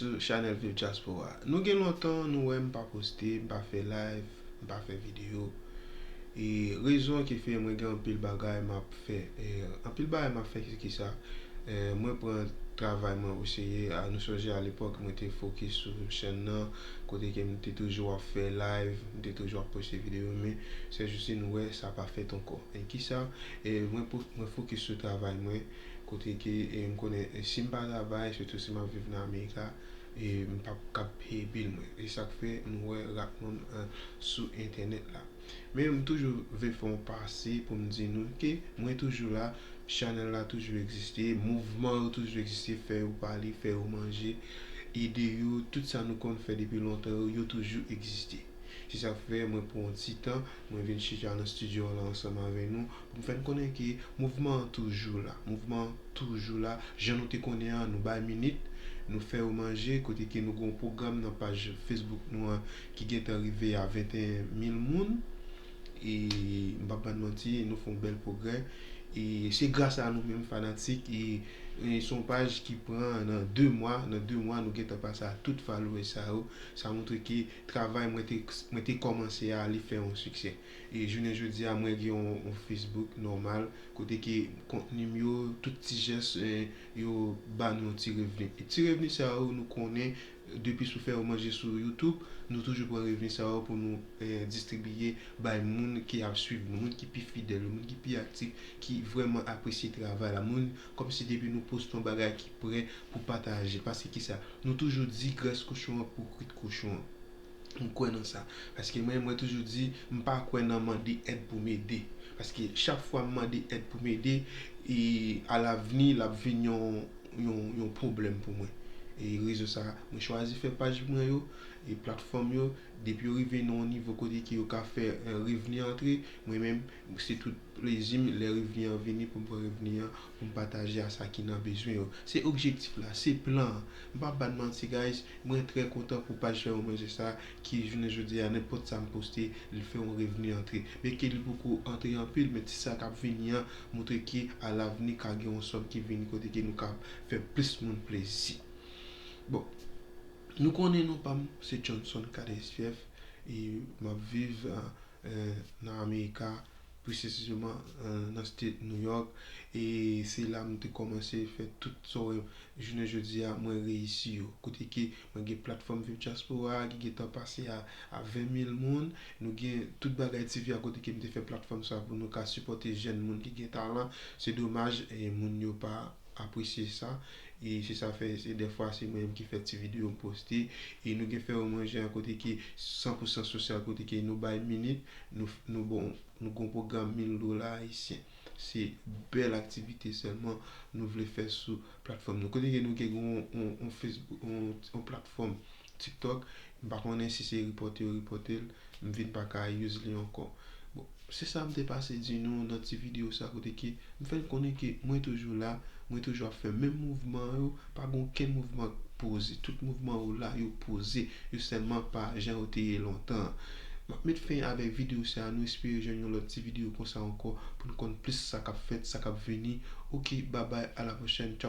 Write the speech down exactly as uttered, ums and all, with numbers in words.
sou chanèl Viv Dyaspora. Nou gen lontan nou wè m pa poste, m pa fè live, m pa fè videyo. E rezon ki fè mwen gen anpil bagay m ap fè, e, anpil bagay m ap fè ki, ki sa, e, mwen pran travay mwen o serye. A, nou sonje a lepòk mwen te fokis sou chèn nan, kote ke m te toujou ap fè live, m te toujou ap poste videyo, men sèjousi nou wè sa pa fèt ankò. E ki sa, e, mwen po-, mwen fokis sou travay mwen, kote ke, e, m konnen, e, si m pa travay, sitou si m ap viv nan Amerika, e m p ap kab peye bil mwen. E sa k fè nou wè rat mwen, e, sou entènèt la. Men m toujou vle fè yon pase pou m di nou ke mwen toujou la, chanèl la toujou egziste, mouvman yo toujou egziste, fè yo pale, fè yo manje, ide yo, tout sa nou konn fè depi lontan yo, yo toujou egziste. Se sa k fè mwen pran yon ti tan, mwen vin chita nan estidyo an la ansanm avè nou, pou m fè n konnen ke mouvman an toujou la. Mouvman an toujou la. Jan nou te konnen an, nou bay minit, nou fè yo manje, kote ke nou gen yon pwogram nan paj Facebook nou an ki gentan rive a venteyen mil moun. E m p ap ba n manti, nou fè yon bèl pwogrè. E se gras a nou menm fanatik, e, e se yon paj ki pran nan de mwa, nan de mwa nou gentan pase a tout followers sa yo. Sa montre ke travay mwen te, mwen te kòmanse a, li fè yon siksè. E jounen jodi a, mwen gen yon, yon Facebook nòmal, kote ke kontni m yo, tout ti jès, e, yo ba nou yon ti revni. E ti revni sa yo, nou konnen, depi sou fè yo manje sou YouTube, nou toujou pran revni sa yo pou nou, e, distribiye bay moun ki ap swiv nou, moun ki pi fidèl yo, moun ki pi aktif, ki vrèman apresye travay la, moun kòmsi depi nou poste yon bagay ki prè pou pataje. Paske ki sa? Nou toujou di grès kochon an pou kwit kochon an. M kwè nan sa. Paske mwen, mwen toujou di, m pa kwè nan mande èd pou m ede. Paske chak fwa m mande èd pou m ede, e alavni, l ap vin yon, yon, yon pwoblèm pou mwen. E rezon sa, mwen chwazi fè paj mwen yo, e platfòm yo, depi yo rive nan yon nivo kote ke yo ka fè, e, revni antre, mwen menm, se tout plezi m, lè revni an vini, pou m pran revni an, pou m pataje a sa ki nan bezwen yo. Se objektif la, se plan an. M p ap ba n manti, guys, mwen trè kontan pou paj Fè Yo Manje sa, ki jounen jodi a, nenpòt sa m poste, li fè yon revni antre. Byenke li poko antre anpil, men ti sa k ap vini an montre ke alavni ka gen yon sòm ki vini kote ke nou ka fè plis moun plezi. Bon, nou konnen non pa m, se Johnson K D S F, e m ap viv, e, e, nan Amerika, pi presizeman, e, nan state New York, e se la m te kòmanse fè tout sa w wè jounen jodi a mwen reyisi yo. Kote ke mwen gen platfòm Viv Dyaspora ki gentan pase a, a ven mil moun. Nou gen Tout Bagay T V a kote ke m te fè platfòm sa pou nou ka sipòte jèn moun ki gen talan. Se domaj, e, moun yo pa apresye sa. E se sa fè, se dèfwa se mwen menm ki fè ti videyo m poste. E nou gen Fè Yo Manje an kote ke san pou san sosyal, kote ke nou bay minit, nou, nou bon, nou gon pwogram mil dola ayisyen. Se bèl aktivite sèlman nou vle fè sou platfòm nou. Kote ke nou gen yon, yon, yon Facebook, yon, yon platfòm TikTok, m pa konnen si se ripòte yo ripòte l, m vin pa ka use li ankò. Bon, se sa m te pase di nou nan ti videyo sa kote ke m fè n konnen ke mwen toujou la, mwen toujou ap fè menm mouvman yo, pa gen okenn mouvman k poze. Tout mouvman yo la, yo poze, yo sèlman pa jan yo te ye lontan. M ap met fen avèk videyo sa, nou espere jwenn yon lòt ti videyo konsa ankò pou n konn plis sa k ap fèt, sa k ap vini. Oke, babay, a la pwochèn, tchaw.